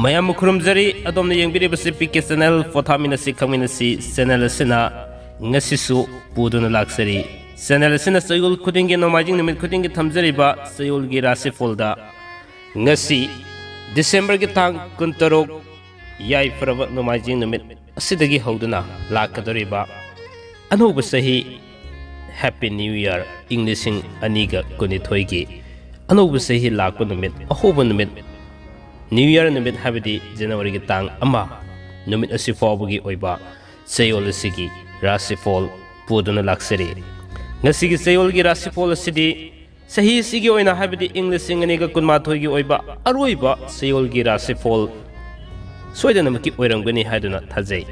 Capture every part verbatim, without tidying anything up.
ꯃꯌꯥꯝꯕꯨ ꯈꯨꯔꯨꯝꯖꯔꯤ꯫ ꯑꯗꯣꯝꯅ ꯌꯦꯡꯕꯤꯔꯤꯕꯁꯤ P K channel, ꯄꯣꯊꯥꯃꯤꯟꯅꯁꯤ ꯈꯪꯃꯤꯟꯅꯁꯤ channel ꯑꯁꯤꯅ ꯉꯁꯤꯁꯨ ꯄꯨꯗꯨꯅ ꯂꯥꯛꯆꯔꯤ꯫ ꯆꯦꯅꯦꯜ ꯑꯁꯤꯅ ꯆꯌꯣꯜ ꯈꯨꯗꯤꯡꯒꯤ, ꯅꯣꯡꯃꯥꯏꯖꯤꯡ ꯅꯨꯃꯤꯠ ꯈꯨꯗꯤꯡꯒꯤ ꯊꯝꯖꯔꯤꯕ ꯆꯌꯣꯜꯒꯤ ꯔꯥꯁꯤꯐꯣꯜꯗ ꯉꯁꯤ ꯗꯤꯁꯦꯝꯕꯔꯒꯤ ꯇꯥꯡ ꯀꯨꯟꯇꯔꯨꯛ, ꯌꯥꯏꯐꯔꯕ ꯅꯣꯡꯃꯥꯏꯖꯤꯡ ꯅꯨꯃꯤꯠ ꯑꯁꯤꯗꯒꯤ ꯍꯧꯗꯨꯅ ꯂꯥꯛꯀꯗꯧꯔꯤꯕ ꯑꯅꯧꯕ ꯆꯍꯤ, Happy New Year, ꯏꯪ ꯂꯤꯁꯤꯡ ꯑꯅꯤꯒ ꯀꯨꯟꯅꯤꯊꯣꯏꯒꯤ ꯑꯅꯧꯕ ꯆꯍꯤ ꯂꯥꯛꯄ ꯅꯨꯃꯤꯠ, ꯑꯍꯧꯕ ꯅꯨꯃꯤꯠ, New Year ꯅꯨꯃꯤꯠ, ꯍꯥꯏꯕꯗꯤ ꯖꯅꯋꯥꯔꯤꯒꯤ ꯇꯥꯡ ꯑꯃ ꯅꯨꯃꯤꯠ ꯑꯁꯤ ꯐꯥꯎꯕꯒꯤ ꯑꯣꯏꯕ ꯆꯌꯣꯜ ꯑꯁꯤꯒꯤ ꯔꯥꯁꯤꯐꯣꯜ ꯄꯨꯗꯨꯅ ꯂꯥꯛꯆꯔꯤ꯫ ꯉꯁꯤꯒꯤ ꯆꯌꯣꯜꯒꯤ ꯔꯥꯁꯤꯐꯣꯜ ꯑꯁꯤꯗꯤ ꯆꯍꯤ ꯑꯁꯤꯒꯤ ꯑꯣꯏꯅ, ꯍꯥꯏꯕꯗꯤ ꯏꯪ ꯂꯤꯁꯤꯡ ꯑꯅꯤꯒ ꯀꯨꯟꯃꯥꯊꯣꯏꯒꯤ ꯑꯣꯏꯕ ꯑꯔꯣꯏꯕ ꯆꯌꯣꯜꯒꯤ ꯔꯥꯁꯤꯐꯣꯜ ꯁꯣꯏꯗꯅꯃꯛꯀꯤ ꯑꯣꯏꯔꯝꯒꯅꯤ ꯍꯥꯏꯗꯨꯅ ꯊꯥꯖꯩ꯫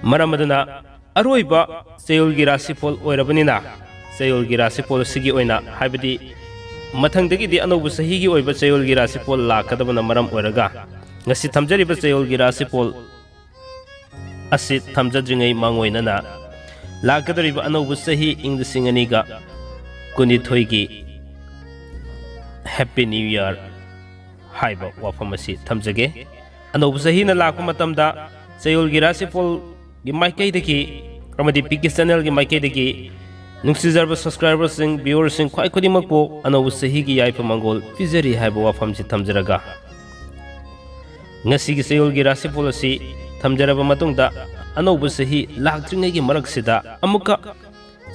ꯃꯔꯝ ꯑꯗꯨꯅ, ꯑꯔꯣꯏꯕ ꯆꯌꯣꯜꯒꯤ ꯔꯥꯁꯤꯐꯣꯜ ꯑꯣꯏꯔꯕꯅꯤꯅ, ꯆꯌꯣꯜꯒꯤ ꯔꯥꯁꯤꯐꯣꯜ ꯑꯁꯤꯒꯤ ꯑꯣꯏꯅ, ꯍꯥꯏꯕꯗꯤ ꯃꯊꯪꯗꯒꯤꯗꯤ ꯑꯅꯧꯕ ꯆꯍꯤꯒꯤ ꯑꯣꯏꯕ ꯆꯌꯣꯜꯒꯤ ꯔꯥꯁꯤꯐꯣꯜ ꯂꯥꯛꯀꯗꯕꯅ ꯃꯔꯝ ꯑꯣꯏꯔꯒ, ꯉꯁꯤ ꯊꯝꯖꯔꯤꯕ ꯆꯌꯣꯜꯒꯤ ꯔꯥꯁꯤꯐꯣꯜ ꯑꯁꯤ ꯊꯝꯖꯗ꯭ꯔꯤꯉꯩ ꯃꯥꯡꯑꯣꯏꯅꯅ, ꯂꯥꯛꯀꯗꯧꯔꯤꯕ ꯑꯅꯧꯕ ꯆꯍꯤ ꯏꯪ ꯂꯤꯁꯤꯡ ꯑꯅꯤꯒ ꯀꯨꯟꯅꯤꯊꯣꯏꯒꯤ Happy New Year ꯍꯥꯏꯕ ꯋꯥꯐꯝ ꯑꯁꯤ ꯊꯝꯖꯒꯦ꯫ ꯑꯅꯧꯕ ꯆꯍꯤꯅ ꯂꯥꯛꯄ ꯃꯇꯝꯗ ꯆꯌꯣꯜꯒꯤ ꯔꯥꯁꯤꯐꯣꯜꯒꯤ ꯃꯥꯏꯀꯩꯗꯒꯤ ꯑꯃꯗꯤ ꯄꯤ ꯀꯦ ꯆꯦꯅꯦꯜꯒꯤ ꯃꯥꯏꯀꯩꯗꯒꯤ ꯅꯨꯡꯁꯤꯖꯔꯕ ꯁꯕꯁꯀ꯭ꯔꯥꯏꯕꯔꯁꯤꯡ, ꯚ꯭ꯌꯨꯋꯔꯁꯤꯡ, ꯈ꯭ꯋꯥꯏ ꯈꯨꯗꯤꯡꯃꯛꯄꯨ ꯑꯅꯧꯕ ꯆꯍꯤꯒꯤ ꯌꯥꯏꯐ ꯃꯪꯒꯣꯜ ꯄꯤꯖꯔꯤ ꯍꯥꯏꯕ ꯋꯥꯐꯝꯁꯤ ꯊꯝꯖꯔꯒ, ꯉꯁꯤꯒꯤ ꯆꯌꯣꯜꯒꯤ ꯔꯥꯁꯤꯐꯣꯜ ꯑꯁꯤ ꯊꯝꯖꯔꯕ ꯃꯇꯨꯡꯗ, ꯑꯅꯧꯕ ꯆꯍꯤ ꯂꯥꯛꯇ꯭ꯔꯤꯉꯩꯒꯤ ꯃꯔꯛꯁꯤꯗ ꯑꯃꯨꯛꯀ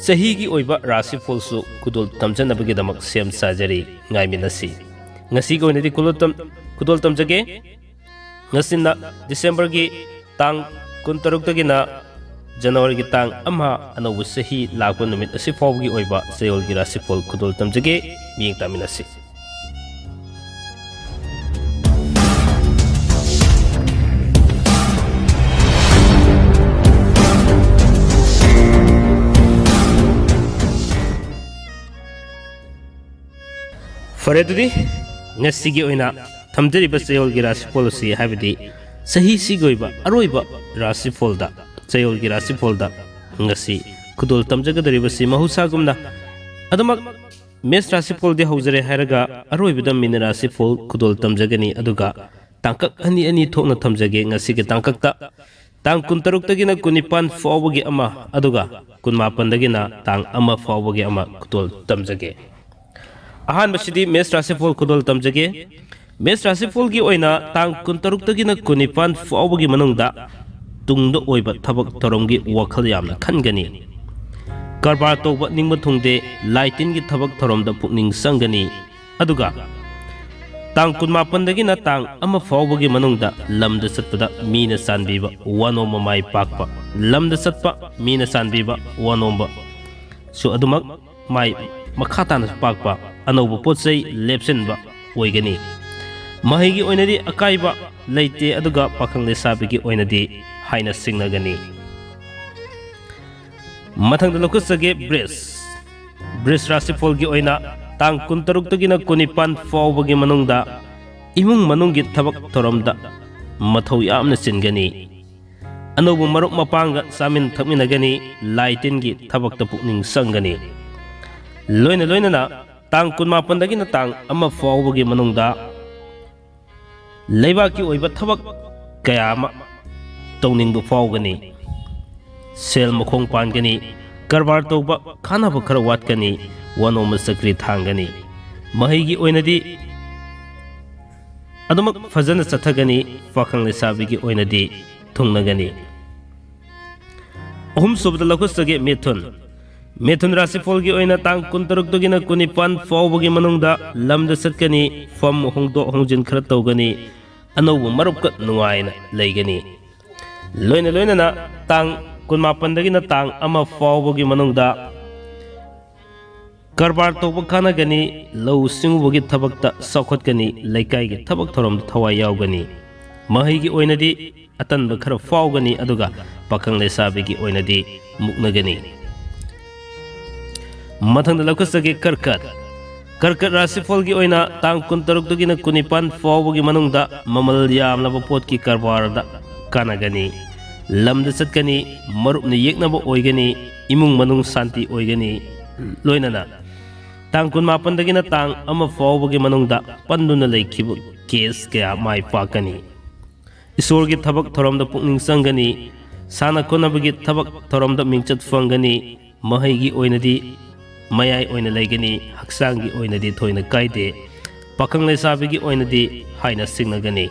ꯆꯍꯤꯒꯤ ꯑꯣꯏꯕ ꯔꯥꯁꯤꯐꯣꯜꯁꯨ ꯈꯨꯗꯣꯜ ꯇꯝꯖꯅꯕꯒꯤꯗꯃꯛ ꯁꯦꯝ ꯁꯥꯖꯔꯤ꯫ ꯉꯥꯏꯃꯤꯟꯅꯁꯤ꯫ ꯉꯁꯤꯒꯤ ꯑꯣꯏꯅꯗꯤ ꯈꯨꯗꯣꯜ ꯇꯝ-, ꯈꯨꯗꯣꯜ ꯇꯝꯖꯒꯦ꯫ ꯉꯁꯤꯅ ꯗꯤꯁꯦꯝꯕꯔꯒꯤ ꯇꯥꯡ ꯀꯨꯟꯇꯔꯨꯛꯇꯒꯤꯅ ꯖꯅꯋꯥꯔꯤꯒꯤ ꯇꯥꯡ ꯑꯃ, ꯑꯅꯧꯕ ꯆꯍꯤ ꯂꯥꯛꯄ ꯅꯨꯃꯤꯠ ꯑꯁꯤ ꯐꯥꯎꯕꯒꯤ ꯑꯣꯏꯕ ꯆꯌꯣꯜꯒꯤ ꯔꯥꯁꯤꯐꯣꯜ ꯈꯨꯗꯣꯜ ꯇꯝꯖꯒꯦ꯫ ꯃꯤꯠꯌꯦꯡ ꯇꯥꯃꯤꯟꯅꯁꯤ꯫ ꯐꯔꯦ, ꯑꯗꯨꯗꯤ ꯉꯁꯤꯒꯤ ꯑꯣꯏꯅ ꯊꯝꯖꯔꯤꯕ ꯆꯌꯣꯜꯒꯤ ꯔꯥꯁꯤꯐꯣꯜ ꯑꯁꯤ, ꯍꯥꯏꯕꯗꯤ ꯆꯍꯤꯁꯤꯒꯤ ꯑꯣꯏꯕ ꯑꯔꯣꯏꯕ ꯔꯥꯁꯤꯐꯣꯜꯗ, ꯆꯌꯣꯜꯒꯤ ꯔꯥꯁꯤꯐꯣꯜꯗ ꯉꯁꯤ ꯈꯨꯗꯣꯜ ꯇꯝꯖꯒꯗꯧꯔꯤꯕꯁꯤ ꯃꯍꯧꯁꯥꯒꯨꯝꯅ ꯑꯗꯨꯃꯛ ꯃꯦꯁ ꯔꯥꯁꯤꯐꯣꯜꯗꯤ ꯍꯧꯖꯔꯦ ꯍꯥꯏꯔꯒ ꯑꯔꯣꯏꯕꯗ ꯃꯤꯅ ꯔꯥꯁꯤꯐꯣꯜ ꯈꯨꯗꯣꯜ ꯇꯝꯖꯒꯅꯤ, ꯑꯗꯨꯒ ꯇꯥꯡꯀꯛ ꯑꯅꯤ ꯑꯅꯤ ꯊꯣꯛꯅ ꯊꯝꯖꯒꯦ ꯉꯁꯤꯒꯤ ꯇꯥꯡꯀꯛꯇ꯫ ꯇꯥꯡ ꯀꯨꯟꯇꯔꯨꯛꯇꯒꯤꯅ ꯀꯨꯟꯅꯤꯄꯥꯟ ꯐꯥꯎꯕꯒꯤ ꯑꯃ, ꯑꯗꯨꯒ ꯀꯨꯟꯃꯥꯄꯟꯗꯒꯤꯅ ꯇꯥꯡ ꯑꯃ ꯐꯥꯎꯕꯒꯤ ꯑꯃ ꯈꯨꯗꯣꯜ ꯇꯝꯖꯒꯦ꯫ ꯑꯍꯥꯟꯕꯁꯤꯗꯤ ꯃꯦꯁ ꯔꯥꯁꯤꯐꯣꯜ ꯈꯨꯗꯣꯜ ꯇꯝꯖꯒꯦ꯫ ꯃꯦꯁ ꯔꯥꯁꯤꯐꯣꯜꯒꯤ ꯑꯣꯏꯅ ꯇꯥꯡ ꯀꯨꯟꯇꯔꯨꯛꯇꯒꯤꯅ ꯀꯨꯟꯅꯤꯄꯥꯟ ꯐꯥꯎꯕꯒꯤ ꯃꯅꯨꯡꯗ ꯇꯨꯡꯗ ꯑꯣꯏꯕ ꯊꯕꯛ ꯊꯧꯔꯝꯒꯤ ꯋꯥꯈꯜ ꯌꯥꯝꯅ ꯈꯟꯒꯅꯤ꯫ ꯀꯔꯕꯥꯔ ꯇꯧꯕ ꯅꯤꯡꯕ ꯊꯨꯡꯗꯦ, ꯂꯥꯏ ꯇꯤꯟꯒꯤ ꯊꯕꯛ ꯊꯧꯔꯝꯗ ꯄꯨꯛꯅꯤꯡ ꯆꯪꯒꯅꯤ꯫ ꯑꯗꯨꯒ ꯇꯥꯡ ꯀꯨꯟꯃꯥꯄꯟꯗꯒꯤꯅ ꯇꯥꯡ ꯑꯃ ꯐꯥꯎꯕꯒꯤ ꯃꯅꯨꯡꯗ ꯂꯝꯗ ꯆꯠꯄꯗ ꯃꯤꯅ ꯆꯥꯟꯕꯤꯕ, ꯋꯥꯅꯣꯝꯕ ꯃꯥꯏ ꯄꯥꯛꯄ, ꯂꯝꯗ ꯆꯠꯄ ꯃꯤꯅ ꯆꯥꯟꯕꯤꯕ, ꯋꯥꯅꯣꯝꯕ ꯁꯨ ꯑꯗꯨꯃꯛ ꯃꯥꯏ ꯃꯈꯥ ꯇꯥꯅ ꯄꯥꯛꯄ, ꯑꯅꯧꯕ ꯄꯣꯠ ꯆꯩ ꯂꯦꯞꯁꯤꯟꯕ ꯑꯣꯏꯒꯅꯤ꯫ ꯃꯍꯩꯒꯤ ꯑꯣꯏꯅꯗꯤ ꯑꯀꯥꯏꯕ ꯂꯩꯇꯦ, ꯑꯗꯨꯒ ꯄꯥꯈꯪ ꯂꯩꯁꯥꯕꯤꯒꯤ ꯑꯣꯏꯅꯗꯤ ꯍꯥꯏꯅ ꯁꯤꯡꯅꯒꯅꯤ꯫ ꯃꯊꯪꯗ ꯂꯧꯈꯠꯆꯒꯦ ꯕ꯭ꯔꯤꯖ꯫ ꯕ꯭ꯔꯤꯖ ꯔꯥꯁꯤꯐꯣꯜꯒꯤ ꯑꯣꯏꯅ ꯇꯥꯡ ꯀꯨꯟꯇꯔꯨꯛꯇꯒꯤꯅ ꯀꯨꯟꯅꯤꯄꯥꯟ ꯐꯥꯎꯕꯒꯤ ꯃꯅꯨꯡꯗ ꯏꯃꯨꯡ ꯃꯅꯨꯡꯒꯤ ꯊꯕꯛ ꯊꯧꯔꯝꯗ ꯃꯊꯧ ꯌꯥꯝꯅ ꯆꯤꯟꯒꯅꯤ꯫ ꯑꯅꯧꯕ ꯃꯔꯨꯞ ꯃꯄꯥꯡꯒ ꯆꯥꯃꯤꯟ ꯊꯛꯃꯤꯟꯅꯒꯅꯤ, ꯂꯥꯏ ꯇꯤꯟꯒꯤ ꯊꯕꯛꯇ ꯄꯨꯛꯅꯤꯡ ꯆꯪꯒꯅꯤ꯫ ꯂꯣꯏꯅ ꯂꯣꯏꯅꯅ ꯇꯥꯡ ꯀꯨꯟꯃꯥꯄꯟꯗꯒꯤꯅ ꯇꯥꯡ ꯑꯃ ꯐꯥꯎꯕꯒꯤ ꯃꯅꯨꯡꯗ ꯂꯩꯕꯥꯛꯀꯤ ꯑꯣꯏꯕ ꯊꯕꯛ ꯀꯌꯥ ꯑꯃ ꯇꯧꯅꯤꯡꯕ ꯐꯥꯎꯒꯅꯤ꯫ ꯁꯦꯜ ꯃꯈꯣꯡ ꯄꯥꯟꯒꯅꯤ, ꯀꯔꯕꯥꯔ ꯇꯧꯕ ꯀꯥꯟꯅꯕ ꯈꯔ ꯋꯥꯠꯀꯅꯤ, ꯋꯥꯅꯣꯝꯕ ꯆꯀ꯭ꯔꯤ ꯊꯥꯡꯒꯅꯤ꯫ ꯃꯍꯩꯒꯤ ꯑꯣꯏꯅꯗꯤ ꯑꯗꯨꯃꯛ ꯐꯖꯅ ꯆꯠꯊꯒꯅꯤ, ꯄꯥꯈꯪ ꯂꯩꯁꯥꯕꯤꯒꯤ ꯑꯣꯏꯅꯗꯤ ꯊꯨꯡꯅꯒꯅꯤ꯫ ꯑꯍꯨꯝꯁꯨꯕꯗ ꯂꯧꯈꯠꯆꯒꯦ ꯃꯤꯊꯨꯟ꯫ ꯃꯤꯊꯨꯟ ꯔꯥꯁꯤꯐꯣꯜꯒꯤ ꯑꯣꯏꯅ ꯇꯥꯡ ꯀꯨꯟꯇꯔꯨꯛꯇꯒꯤꯅ ꯀꯨꯟꯅꯤꯄꯥꯟ ꯐꯥꯎꯕꯒꯤ ꯃꯅꯨꯡꯗ ꯂꯝꯗ ꯆꯠꯀꯅꯤ, ꯐꯝ ꯍꯣꯡꯗꯣꯛ ꯍꯣꯡꯖꯤꯟ ꯈꯔ ꯇꯧꯒꯅꯤ, ꯑꯅꯧꯕ ꯃꯔꯨꯞꯀ ꯅꯨꯡꯉꯥꯏꯅ ꯂꯩꯒꯅꯤ꯫ ꯂꯣꯏꯅ ꯂꯣꯏꯅꯅ ꯇꯥꯡ ꯀꯨꯟꯃꯥꯄꯟꯗꯒꯤꯅ ꯇꯥꯡ ꯑꯃ ꯐꯥꯎꯕꯒꯤ ꯃꯅꯨꯡꯗ ꯀꯔꯕꯥꯔ ꯇꯧꯕ ꯀꯥꯟꯅꯒꯅꯤ, ꯂꯧꯎ ꯁꯤꯡꯎꯕꯒꯤ ꯊꯕꯛꯇ ꯆꯥꯎꯈꯠꯀꯅꯤ, ꯂꯩꯀꯥꯏꯒꯤ ꯊꯕꯛ ꯊꯧꯔꯝꯗ ꯊꯋꯥꯏ ꯌꯥꯎꯒꯅꯤ꯫ ꯃꯍꯩꯒꯤ ꯑꯣꯏꯅꯗꯤ ꯑꯇꯟꯕ ꯈꯔ ꯐꯥꯎꯒꯅꯤ, ꯑꯗꯨꯒ ꯄꯥꯈꯪ ꯂꯩꯁꯥꯕꯤꯒꯤ ꯑꯣꯏꯅꯗꯤ ꯃꯨꯛꯅꯒꯅꯤ꯫ ꯃꯊꯪꯗ ꯂꯧꯈꯠꯆꯒꯦ ꯀꯔꯀꯠ꯫ ꯀꯔꯀꯠ ꯔꯥꯁꯤꯐꯣꯜꯒꯤ ꯑꯣꯏꯅ ꯇꯥꯡ ꯀꯨꯟꯇꯔꯨꯛꯇꯒꯤꯅ ꯀꯨꯟꯅꯤꯄꯥꯟ ꯐꯥꯎꯕꯒꯤ ꯃꯅꯨꯡꯗ ꯃꯃꯜ ꯌꯥꯝꯂꯕ ꯄꯣꯠꯀꯤ ꯀꯔꯕꯥꯔꯗ ꯀꯥꯟꯅꯒꯅꯤ꯫ ꯂꯝꯗ ꯆꯠꯀꯅꯤ, ꯃꯔꯨꯞꯅ ꯌꯦꯛꯅꯕ ꯑꯣꯏꯒꯅꯤ, ꯏꯃꯨꯡ ꯃꯅꯨꯡ ꯁꯥꯟꯇꯤ ꯑꯣꯏꯒꯅꯤ, ꯂꯣꯏꯅꯅ ꯇꯥꯡ ꯀꯨꯟꯃꯥꯄꯟꯗꯒꯤꯅ ꯇꯥꯡ ꯑꯃ ꯐꯥꯎꯕꯒꯤ ꯃꯅꯨꯡꯗ ꯄꯟꯗꯨꯅ ꯂꯩꯈꯤꯕ ꯀꯦꯁ ꯀꯌꯥ ꯃꯥꯏ ꯄꯥꯛꯀꯅꯤ꯫ ꯏꯁꯣꯔꯒꯤ ꯊꯕꯛ ꯊꯧꯔꯝꯗ ꯄꯨꯛꯅꯤꯡ ꯆꯪꯒꯅꯤ꯫ ꯁꯥꯟꯅ ꯈꯣꯠꯅꯕꯒꯤ ꯊꯕꯛ ꯊꯧꯔꯝꯗ ꯃꯤꯡꯆꯠ ꯐꯪꯒꯅꯤ꯫ ꯃꯍꯩꯒꯤ ꯑꯣꯏꯅꯗꯤ ꯃꯌꯥꯏ ꯑꯣꯏꯅ ꯂꯩꯒꯅꯤ꯫ ꯍꯛꯆꯥꯡꯒꯤ ꯑꯣꯏꯅꯗꯤ ꯊꯣꯏꯅ ꯀꯥꯏꯗꯦ꯫ ꯄꯥꯈꯪ ꯂꯩꯁꯥꯕꯤꯒꯤ ꯑꯣꯏꯅꯗꯤ ꯍꯥꯏꯅ ꯁꯤꯡꯅꯒꯅꯤ꯫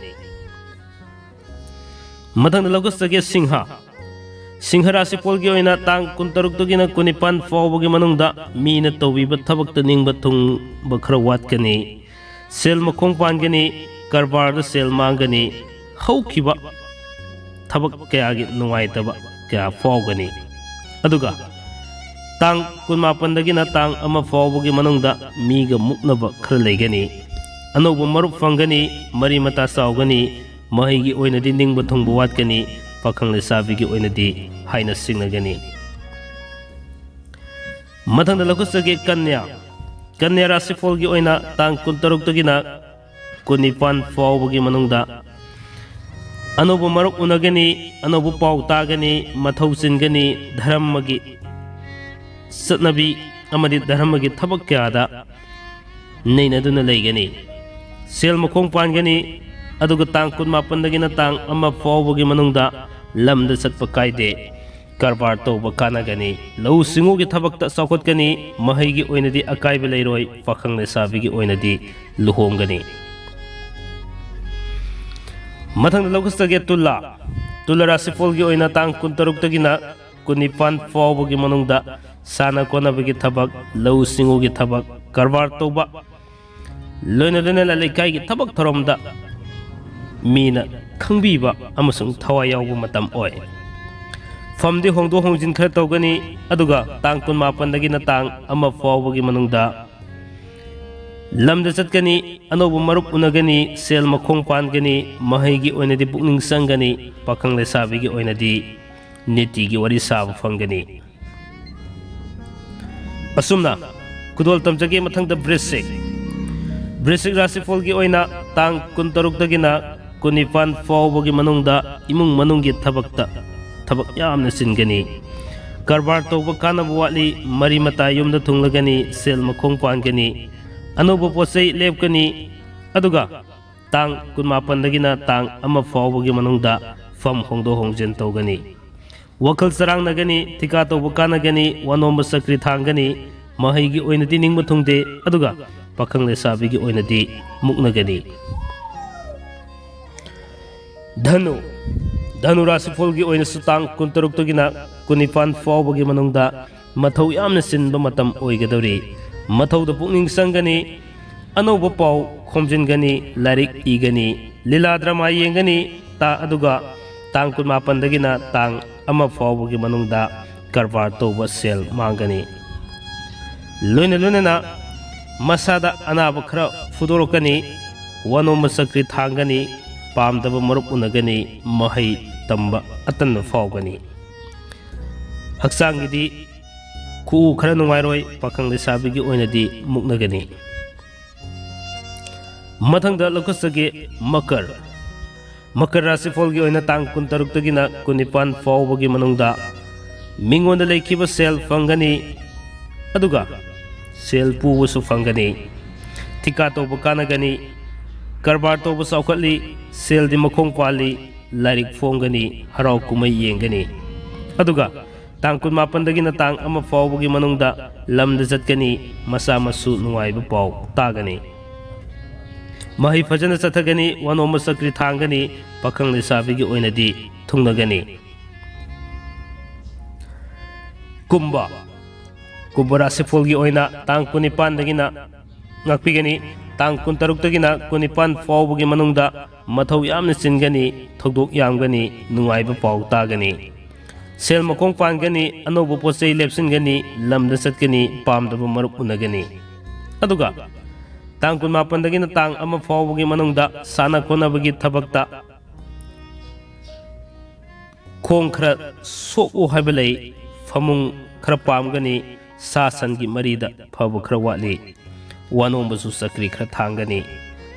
ꯃꯊꯪꯗ ꯂꯧꯈꯠꯆꯒꯦ ꯁꯤꯡꯍ꯫ ꯁꯤꯡꯍ ꯔꯥꯁꯤꯐꯣꯜꯒꯤ ꯑꯣꯏꯅ ꯇꯥꯡ ꯀꯨꯟꯇꯔꯨꯛꯇꯒꯤꯅ ꯀꯨꯟꯅꯤꯄꯥꯟ ꯐꯥꯎꯕꯒꯤ ꯃꯅꯨꯡꯗ ꯃꯤꯅ ꯇꯧꯕꯤꯕ ꯊꯕꯛꯇ ꯅꯤꯡꯕ ꯊꯨꯡꯕ ꯈꯔ ꯋꯥꯠꯀꯅꯤ꯫ ꯁꯦꯜ ꯃꯈꯣꯡ ꯄꯥꯟꯒꯅꯤ, ꯀꯔꯕꯥꯔꯗ ꯁꯦꯜ ꯃꯥꯡꯒꯅꯤ, ꯍꯧꯈꯤꯕ ꯊꯕꯛ ꯀꯌꯥꯒꯤ ꯅꯨꯡꯉꯥꯏꯇꯕ ꯀꯌꯥ ꯐꯥꯎꯒꯅꯤ꯫ ꯑꯗꯨꯒ ꯇꯥꯡ ꯀꯨꯟꯃꯥꯄꯟꯗꯒꯤꯅ ꯇꯥꯡ ꯑꯃ ꯐꯥꯎꯕꯒꯤ ꯃꯅꯨꯡꯗ ꯃꯤꯒ ꯃꯨꯛꯅꯕ ꯈꯔ ꯂꯩꯒꯅꯤ꯫ ꯑꯅꯧꯕ ꯃꯔꯨꯞ ꯐꯪꯒꯅꯤ, ꯃꯔꯤ ꯃꯇꯥ ꯆꯥꯎꯒꯅꯤ, ꯃꯍꯩꯒꯤ ꯑꯣꯏꯅꯗꯤ ꯅꯤꯡꯕ ꯊꯨꯡꯕ ꯋꯥꯠꯀꯅꯤ, ꯄꯥꯈꯪ ꯂꯩꯁꯥꯕꯤꯒꯤ ꯑꯣꯏꯅꯗꯤ ꯍꯥꯏꯅ ꯁꯤꯡꯅꯒꯅꯤ꯫ ꯃꯊꯪꯗ ꯂꯧꯈꯠꯆꯒꯦ ꯀꯟꯌꯥ꯫ ꯀꯟꯌꯥ ꯔꯥꯁꯤꯐꯣꯜꯒꯤ ꯑꯣꯏꯅ ꯇꯥꯡ ꯀꯨꯟꯇꯔꯨꯛꯇꯒꯤꯅ ꯀꯨꯟꯅꯤꯄꯥꯟ ꯐꯥꯎꯕꯒꯤ ꯃꯅꯨꯡꯗ ꯑꯅꯧꯕ ꯃꯔꯨꯞ ꯎꯅꯒꯅꯤ, ꯑꯅꯧꯕ ꯄꯥꯎ ꯇꯥꯒꯅꯤ, ꯃꯊꯧ ꯆꯤꯟꯒꯅꯤ, ꯙꯔꯃꯒꯤ ꯆꯠꯅꯕꯤ ꯑꯃꯗꯤ ꯙꯔꯃꯒꯤ ꯊꯕꯛ ꯀꯌꯥꯗ ꯅꯩꯅꯗꯨꯅ ꯂꯩꯒꯅꯤ꯫ ꯁꯦꯜ ꯃꯈꯣꯡ ꯄꯥꯟꯒꯅꯤ, ꯑꯗꯨꯒ ꯇꯥꯡ ꯀꯨꯟꯃꯥꯄꯟꯗꯒꯤꯅ ꯇꯥꯡ ꯑꯃ ꯐꯥꯎꯕꯒꯤ ꯃꯅꯨꯡꯗ ꯂꯝꯗ ꯆꯠꯄ ꯀꯥꯏꯗꯦ꯫ ꯀꯔꯕꯥꯔ ꯇꯧꯕ ꯀꯥꯟꯅꯒꯅꯤ꯫ ꯂꯧꯎ ꯁꯤꯡꯎꯒꯤ ꯊꯕꯛꯇ ꯆꯥꯎꯈꯠꯀꯅꯤ꯫ ꯃꯍꯩꯒꯤ ꯑꯣꯏꯅꯗꯤ ꯑꯀꯥꯏꯕ ꯂꯩꯔꯣꯏ꯫ ꯄꯥꯈꯪ ꯂꯩꯁꯥꯕꯤꯒꯤ ꯑꯣꯏꯅꯗꯤ ꯂꯨꯍꯣꯡꯒꯅꯤ꯫ ꯃꯊꯪꯗ ꯂꯧꯈꯠꯆꯒꯦ ꯇꯨꯂꯥ꯫ ꯇꯨꯂꯥ ꯔꯥꯁꯤꯐꯣꯜꯒꯤ ꯑꯣꯏꯅ ꯇꯥꯡ ꯀꯨꯟꯇꯔꯨꯛꯇꯒꯤꯅ ꯀꯨꯟꯅꯤꯄꯥꯟ ꯐꯥꯎꯕꯒꯤ ꯃꯅꯨꯡꯗ ꯁꯥꯟꯅ ꯈꯣꯠꯅꯕꯒꯤ ꯊꯕꯛ, ꯂꯧꯎ ꯁꯤꯡꯎꯒꯤ ꯊꯕꯛ, ꯀꯔꯕꯥꯔ ꯇꯧꯕ, ꯂꯣꯏꯅ ꯂꯣꯏꯅꯅ ꯂꯩꯀꯥꯏꯒꯤ ꯊꯕꯛ ꯊꯧꯔꯝꯗ ꯃꯤꯅ ꯈꯪꯕꯤꯕ ꯑꯃꯁꯨꯡ ꯊꯋꯥꯏ ꯌꯥꯎꯕ ꯃꯇꯝ ꯑꯣꯏ꯫ ꯐꯝꯗꯤ ꯍꯣꯡꯗꯣꯛ ꯍꯣꯡꯖꯤꯟ ꯈꯔ ꯇꯧꯒꯅꯤ, ꯑꯗꯨꯒ ꯇꯥꯡ ꯀꯨꯟꯃꯥꯄꯟꯗꯒꯤꯅ ꯇꯥꯡ ꯑꯃ ꯐꯥꯎꯕꯒꯤ ꯃꯅꯨꯡꯗ ꯂꯝꯗ ꯆꯠꯀꯅꯤ, ꯑꯅꯧꯕ ꯃꯔꯨꯞ ꯎꯅꯒꯅꯤ, ꯁꯦꯜ ꯃꯈꯣꯡ ꯄꯥꯟꯒꯅꯤ, ꯃꯍꯩꯒꯤ ꯑꯣꯏꯅꯗꯤ ꯄꯨꯛꯅꯤꯡ ꯆꯪꯒꯅꯤ, ꯄꯥꯈꯪ ꯂꯩꯁꯥꯕꯤꯒꯤ ꯑꯣꯏꯅꯗꯤ ꯅꯤꯇꯤꯒꯤ ꯋꯥꯔꯤ ꯁꯥꯕ ꯐꯪꯒꯅꯤ꯫ ꯑꯁꯨꯝꯅ ꯈꯨꯗꯣꯜ ꯇꯝꯖꯒꯦ꯫ ꯃꯊꯪꯗ ꯕ꯭ꯔꯤꯁꯤꯛ꯫ ꯕ꯭ꯔꯤꯁꯤꯛ ꯔꯥꯁꯤꯐꯣꯜꯒꯤ ꯑꯣꯏꯅ ꯇꯥꯡ ꯀꯨꯟꯇꯔꯨꯛꯇꯒꯤꯅ ꯀꯨꯟꯅꯤꯄꯥꯟ ꯐꯥꯎꯕꯒꯤ ꯃꯅꯨꯡꯗ ꯏꯃꯨꯡ ꯃꯅꯨꯡꯒꯤ ꯊꯕꯛꯇ ꯊꯕꯛ ꯌꯥꯝꯅ ꯆꯤꯟꯒꯅꯤ꯫ ꯀꯔꯕꯥꯔ ꯇꯧꯕ ꯀꯥꯟꯅꯕ ꯋꯥꯠꯂꯤ, ꯃꯔꯤ ꯃꯇꯥ ꯌꯨꯝꯗ ꯊꯨꯡꯂꯒꯅꯤ, ꯁꯦꯜ ꯃꯈꯣꯡ ꯄꯥꯟꯒꯅꯤ, ꯑꯅꯧꯕ ꯄꯣꯠ ꯆꯩ ꯂꯦꯞꯀꯅꯤ, ꯑꯗꯨꯒ ꯇꯥꯡ ꯀꯨꯟꯃꯥꯄꯟꯗꯒꯤꯅ ꯇꯥꯡ ꯑꯃ ꯐꯥꯎꯕꯒꯤ ꯃꯅꯨꯡꯗ ꯐꯝ ꯍꯣꯡꯗꯣꯛ ꯍꯣꯡꯖꯤꯟ ꯇꯧꯒꯅꯤ꯫ ꯋꯥꯈꯜ ꯆꯔꯥꯡꯅꯒꯅꯤ, ꯊꯤꯀꯥ ꯇꯧꯕ ꯀꯥꯟꯅꯒꯅꯤ, ꯋꯥꯅꯣꯝꯕ ꯆꯀ꯭ꯔꯤ ꯊꯥꯡꯒꯅꯤ, ꯃꯍꯩꯒꯤ ꯑꯣꯏꯅꯗꯤ ꯅꯤꯡꯕ ꯊꯨꯡꯗꯦ, ꯑꯗꯨꯒ ꯄꯥꯈꯪ ꯂꯩꯁꯥꯕꯤꯒꯤ ꯑꯣꯏꯅꯗꯤ ꯃꯨꯛꯅꯒꯅꯤ꯫ ꯙꯅꯨ, ꯙꯅꯨ ꯔꯥꯁꯤꯐꯣꯜꯒꯤ ꯑꯣꯏꯅꯁꯨ ꯇꯥꯡ ꯀꯨꯟꯇꯔꯨꯛꯇꯒꯤꯅ ꯀꯨꯟꯅꯤꯄꯥꯟ ꯐꯥꯎꯕꯒꯤ ꯃꯅꯨꯡꯗ ꯃꯊꯧ ꯌꯥꯝꯅ ꯆꯤꯟꯕ ꯃꯇꯝ ꯑꯣꯏꯒꯗꯧꯔꯤ꯫ ꯃꯊꯧꯗ ꯄꯨꯛꯅꯤꯡ ꯆꯪꯒꯅꯤ, ꯑꯅꯧꯕ ꯄꯥꯎ ꯈꯣꯝꯖꯤꯟꯒꯅꯤ, ꯂꯥꯏꯔꯤꯛ ꯏꯒꯅꯤ, ꯂꯤꯂꯥ ꯗ꯭ꯔꯃꯥ ꯌꯦꯡꯒꯅꯤ, ꯇꯥ-, ꯑꯗꯨꯒ ꯇꯥꯡ ꯀꯨꯟꯃꯥꯄꯟꯗꯒꯤꯅ ꯇꯥꯡ ꯑꯃ ꯐꯥꯎꯕꯒꯤ ꯃꯅꯨꯡꯗ ꯀꯔꯕꯥꯔ ꯇꯧꯕ ꯁꯦꯜ ꯃꯥꯡꯒꯅꯤ꯫ ꯂꯣꯏꯅ ꯂꯣꯏꯅꯅ ꯃꯁꯥꯗ ꯑꯅꯥꯕ ꯈꯔ ꯐꯨꯗꯣꯔꯛꯀꯅꯤ, ꯋꯥꯅꯣꯝꯕ ꯆꯀ꯭ꯔꯤ ꯊꯥꯡꯒꯅꯤ, ꯄꯥꯝꯗꯕ ꯃꯔꯨꯞ ꯎꯅꯒꯅꯤ, ꯃꯍꯩ ꯇꯝꯕ ꯑꯇꯟꯕ ꯐꯥꯎꯒꯅꯤ꯫ ꯍꯛꯆꯥꯡꯒꯤꯗꯤ ꯈꯨꯎ ꯈꯔ ꯅꯨꯡꯉꯥꯏꯔꯣꯏ, ꯄꯥꯈꯪ ꯂꯩꯁꯥꯕꯤꯒꯤ ꯑꯣꯏꯅꯗꯤ ꯃꯨꯛꯅꯒꯅꯤ꯫ ꯃꯊꯪꯗ ꯂꯧꯈꯠꯆꯒꯦ ꯃꯀꯔ꯫ ꯃꯀꯔ ꯔꯥꯁꯤꯐꯣꯜꯒꯤ ꯑꯣꯏꯅ ꯇꯥꯡ ꯀꯨꯟꯇꯔꯨꯛꯇꯒꯤꯅ ꯀꯨꯟꯅꯤꯄꯥꯟ ꯐꯥꯎꯕꯒꯤ ꯃꯅꯨꯡꯗ ꯃꯤꯉꯣꯟꯗ ꯂꯩꯈꯤꯕ ꯁꯦꯜ ꯐꯪꯒꯅꯤ, ꯑꯗꯨꯒ ꯁꯦꯜ ꯄꯨꯕꯁꯨ ꯐꯪꯒꯅꯤ꯫ ꯊꯤꯀꯥ ꯇꯧꯕ ꯀꯥꯟꯅꯒꯅꯤ꯫ ꯀꯔꯕꯥꯔ ꯇꯧꯕ ꯆꯥꯎꯈꯠꯂꯤ, ꯁꯦꯜꯗꯤ ꯃꯈꯣꯡ ꯄꯥꯜꯂꯤ, ꯂꯥꯏꯔꯤꯛ ꯐꯣꯡꯒꯅꯤ, ꯍꯔꯥꯎ ꯀꯨꯝꯍꯩ ꯌꯦꯡꯒꯅꯤ꯫ ꯑꯗꯨꯒ ꯇꯥꯡ ꯀꯨꯟꯃꯥꯄꯟꯗꯒꯤꯅ ꯇꯥꯡ ꯑꯃ ꯐꯥꯎꯕꯒꯤ ꯃꯅꯨꯡꯗ ꯂꯝꯗ ꯆꯠꯀꯅꯤ, ꯃꯆꯥ ꯃꯁꯨ ꯅꯨꯡꯉꯥꯏꯕ ꯄꯥꯎ ꯇꯥꯒꯅꯤ꯫ ꯃꯍꯩ ꯐꯖꯅ ꯆꯠꯊꯒꯅꯤ, ꯋꯥꯅꯣꯝꯕ ꯆꯀ꯭ꯔꯤ ꯊꯥꯡꯒꯅꯤ, ꯄꯥꯈꯪ ꯂꯩꯁꯥꯕꯤꯒꯤ ꯑꯣꯏꯅꯗꯤ ꯊꯨꯡꯅꯒꯅꯤ꯫ ꯀꯨꯝꯚ, ꯀꯨꯝꯚ ꯔꯥꯁꯤꯐꯣꯜꯒꯤ ꯑꯣꯏꯅ ꯇꯥꯡ ꯀꯨꯟꯅꯤꯄꯥꯟꯗꯒꯤꯅ ꯉꯥꯛꯄꯤꯒꯅꯤ, ꯇꯥꯡ ꯀꯨꯟꯇꯔꯨꯛꯇꯒꯤꯅ ꯀꯨꯟꯅꯤꯄꯥꯟ ꯐꯥꯎꯕꯒꯤ ꯃꯅꯨꯡꯗ ꯃꯊꯧ ꯌꯥꯝꯅ ꯆꯤꯟꯒꯅꯤ, ꯊꯧꯗꯣꯛ ꯌꯥꯝꯒꯅꯤ, ꯅꯨꯡꯉꯥꯏꯕ ꯄꯥꯎ ꯇꯥꯒꯅꯤ꯫ ꯁꯦꯜ ꯃꯈꯣꯡ ꯄꯥꯟꯒꯅꯤ, ꯑꯅꯧꯕ ꯄꯣꯠ ꯆꯩ ꯂꯦꯞꯁꯤꯟꯒꯅꯤ, ꯂꯝꯗ ꯆꯠꯀꯅꯤ, ꯄꯥꯝꯗꯕ ꯃꯔꯨꯞ ꯎꯅꯒꯅꯤ꯫ ꯑꯗꯨꯒ ꯇꯥꯡ ꯀꯨꯟꯃꯥꯄꯟꯗꯒꯤꯅ ꯇꯥꯡ ꯑꯃ ꯐꯥꯎꯕꯒꯤ ꯃꯅꯨꯡꯗ ꯁꯥꯟꯅ ꯈꯣꯠꯅꯕꯒꯤ ꯊꯕꯛꯇ ꯈꯣꯡ ꯈꯔ ꯁꯣꯛꯎ ꯍꯥꯏꯕ ꯂꯩ, ꯐꯃꯨꯡ ꯈꯔ ꯄꯥꯝꯒꯅꯤ, ꯁꯥ ꯁꯟꯒꯤ ꯃꯔꯤꯗ ꯐꯕ ꯈꯔ ꯋꯥꯠꯂꯤ, ꯋꯥꯅꯣꯝꯕꯁꯨ ꯆꯀ꯭ꯔꯤ ꯈꯔ ꯊꯥꯡꯒꯅꯤ,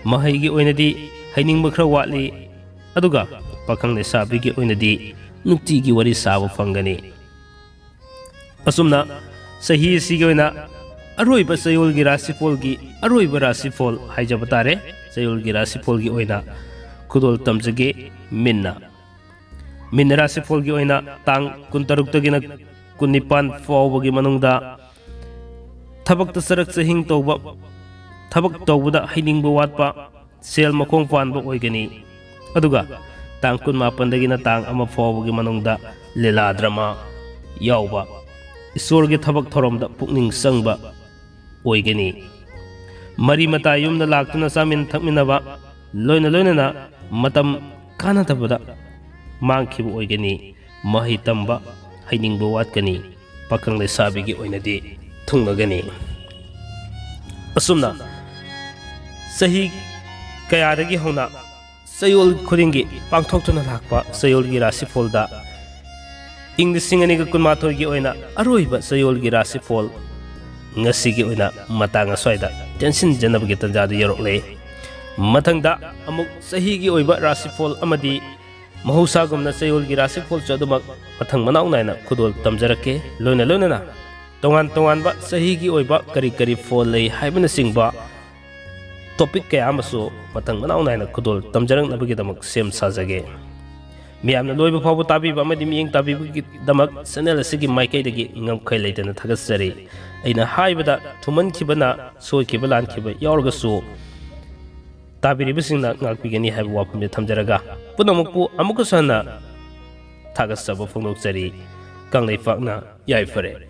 ꯃꯍꯩꯒꯤ ꯑꯣꯏꯅꯗꯤ ꯍꯩꯅꯤꯡꯕ ꯈꯔ ꯋꯥꯠꯂꯤ, ꯑꯗꯨꯒ ꯄꯥꯈꯪ ꯂꯩꯁꯥꯕꯤꯒꯤ ꯑꯣꯏꯅꯗꯤ ꯅꯨꯡꯇꯤꯒꯤ ꯋꯥꯔꯤ ꯁꯥꯕ ꯐꯪꯒꯅꯤ꯫ ꯑꯁꯨꯝꯅ ꯆꯍꯤ ꯑꯁꯤꯒꯤ ꯑꯣꯏꯅ ꯑꯔꯣꯏꯕ ꯆꯌꯣꯜꯒꯤ ꯔꯥꯁꯤꯐꯣꯜꯒꯤ ꯑꯔꯣꯏꯕ ꯔꯥꯁꯤꯐꯣꯜ ꯍꯥꯏꯖꯕ ꯇꯥꯔꯦ꯫ ꯆꯌꯣꯜꯒꯤ ꯔꯥꯁꯤꯐꯣꯜꯒꯤ ꯑꯣꯏꯅ ꯈꯨꯗꯣꯜ ꯇꯝꯖꯒꯦ꯫ ꯃꯤꯟꯅ ꯃꯤꯟꯅ ꯔꯥꯁꯤꯐꯣꯜꯒꯤ ꯑꯣꯏꯅ ꯇꯥꯡ ꯀꯨꯟꯇꯔꯨꯛꯇꯒꯤꯅ ꯀꯨꯟꯅꯤꯄꯥꯟ ꯐꯥꯎꯕꯒꯤ ꯃꯅꯨꯡꯗ ꯊꯕꯛꯇ ꯆꯔꯛ ꯆꯍꯤꯡ ꯇꯧꯕ, ꯊꯕꯛ ꯇꯧꯕꯗ ꯍꯩꯅꯤꯡꯕ ꯋꯥꯠꯄ, ꯁꯦꯜ ꯃꯈꯣꯡ ꯄꯥꯟꯕ ꯑꯣꯏꯒꯅꯤ꯫ ꯑꯗꯨꯒ ꯇꯥꯡ ꯀꯨꯟꯃꯥꯄꯟꯗꯒꯤꯅ ꯇꯥꯡ ꯑꯃ ꯐꯥꯎꯕꯒꯤ ꯃꯅꯨꯡꯗ ꯂꯤꯂꯥ ꯗ꯭ꯔꯃꯥ ꯌꯥꯎꯕ, ꯏꯁꯣꯔꯒꯤ ꯊꯕꯛ ꯊꯧꯔꯝꯗ ꯄꯨꯛꯅꯤꯡ ꯆꯪꯕ ꯑꯣꯏꯒꯅꯤ꯫ ꯃꯔꯤ ꯃꯇꯥ ꯌꯨꯝꯗ ꯂꯥꯛꯇꯨꯅ ꯆꯥꯃꯤꯟ ꯊꯛꯃꯤꯟꯅꯕ, ꯂꯣꯏꯅ ꯂꯣꯏꯅꯅ ꯃꯇꯝ ꯀꯥꯟꯅꯗꯕꯗ ꯃꯥꯡꯈꯤꯕ ꯑꯣꯏꯒꯅꯤ꯫ ꯃꯍꯩ ꯇꯝꯕ ꯍꯩꯅꯤꯡꯕ ꯋꯥꯠꯀꯅꯤ꯫ ꯄꯥꯈꯪ ꯂꯩꯁꯥꯕꯤꯒꯤ ꯑꯣꯏꯅꯗꯤ ꯊꯨꯡꯂꯒꯅꯤ꯫ ꯑꯁꯨꯝꯅ ꯆꯍꯤ ꯀꯌꯥꯗꯒꯤ ꯍꯧꯅ ꯆꯌꯣꯜ ꯈꯨꯗꯤꯡꯒꯤ ꯄꯥꯡꯊꯣꯛꯇꯨꯅ ꯂꯥꯛꯄ ꯆꯌꯣꯜꯒꯤ ꯔꯥꯁꯤꯐꯣꯜꯗ ꯏꯪ ꯂꯤꯁꯤꯡ ꯑꯅꯤꯒ ꯀꯨꯟꯃꯥꯊꯣꯏꯒꯤ ꯑꯣꯏꯅ ꯑꯔꯣꯏꯕ ꯆꯌꯣꯜꯒꯤ ꯔꯥꯁꯤꯐꯣꯜ ꯉꯁꯤꯒꯤ ꯑꯣꯏꯅ ꯃꯇꯥꯡ ꯑꯁ꯭ꯋꯥꯏꯗ ꯇꯦꯟꯁꯤꯟꯖꯅꯕꯒꯤ ꯇꯥꯟꯖꯥꯗꯨ ꯌꯧꯔꯛꯂꯦ꯫ ꯃꯊꯪꯗ ꯑꯃꯨꯛ ꯆꯍꯤꯒꯤ ꯑꯣꯏꯕ ꯔꯥꯁꯤꯐꯣꯜ ꯑꯃꯗꯤ ꯃꯍꯧꯁꯥꯒꯨꯝꯅ ꯆꯌꯣꯜꯒꯤ ꯔꯥꯁꯤꯐꯣꯜꯁꯨ ꯑꯗꯨꯃꯛ ꯃꯊꯪ ꯃꯅꯥꯎ ꯅꯥꯏꯅ ꯈꯨꯗꯣꯜ ꯇꯝꯖꯔꯛꯀꯦ꯫ ꯂꯣꯏꯅ ꯂꯣꯏꯅꯅ ꯇꯣꯉꯥꯟ ꯇꯣꯉꯥꯟꯕ ꯆꯍꯤꯒꯤ ꯑꯣꯏꯕ ꯀꯔꯤ ꯀꯔꯤ ꯐꯣꯜ ꯂꯩ ꯍꯥꯏꯕꯅꯆꯤꯡꯕ ꯇꯣꯄꯤꯛ ꯀꯌꯥ ꯑꯃꯁꯨ ꯃꯊꯪ ꯃꯅꯥꯎ ꯅꯥꯏꯅ ꯈꯨꯗꯣꯜ ꯇꯝꯖꯔꯛꯅꯕꯒꯤꯗꯃꯛ ꯁꯦꯝ ꯁꯥꯖꯒꯦ꯫ ꯃꯤꯌꯥꯝꯅ ꯂꯣꯏꯕ ꯐꯥꯎꯕ ꯇꯥꯕꯤꯕ ꯑꯃꯗꯤ ꯃꯤꯠꯌꯦꯡ ꯇꯥꯕꯤꯕꯒꯤꯗꯃꯛ ꯆꯦꯅꯦꯜ ꯑꯁꯤꯒꯤ ꯃꯥꯏꯀꯩꯗꯒꯤ ꯉꯝꯈꯩ ꯂꯩꯇꯅ ꯊꯥꯒꯠꯆꯔꯤ꯫ ꯑꯩꯅ ꯍꯥꯏꯕꯗ ꯊꯨꯃꯟꯈꯤꯕꯅ ꯁꯣꯏꯈꯤꯕ ꯂꯥꯟꯈꯤꯕ ꯌꯥꯎꯔꯒꯁꯨ ꯇꯥꯕꯤꯔꯤꯕꯁꯤꯡꯅ ꯉꯥꯛꯄꯤꯒꯅꯤ ꯍꯥꯏꯕ ꯋꯥꯐꯝꯁꯦ ꯊꯝꯖꯔꯒ, ꯄꯨꯝꯅꯃꯛꯄꯨ ꯑꯃꯨꯛꯀꯁꯨ ꯍꯟꯅ ꯊꯥꯒꯠꯆꯕ ꯐꯣꯡꯗꯣꯛꯆꯔꯤ꯫ ꯀꯪꯂꯩꯄꯥꯛꯅ ꯌꯥꯏꯐꯔꯦ꯫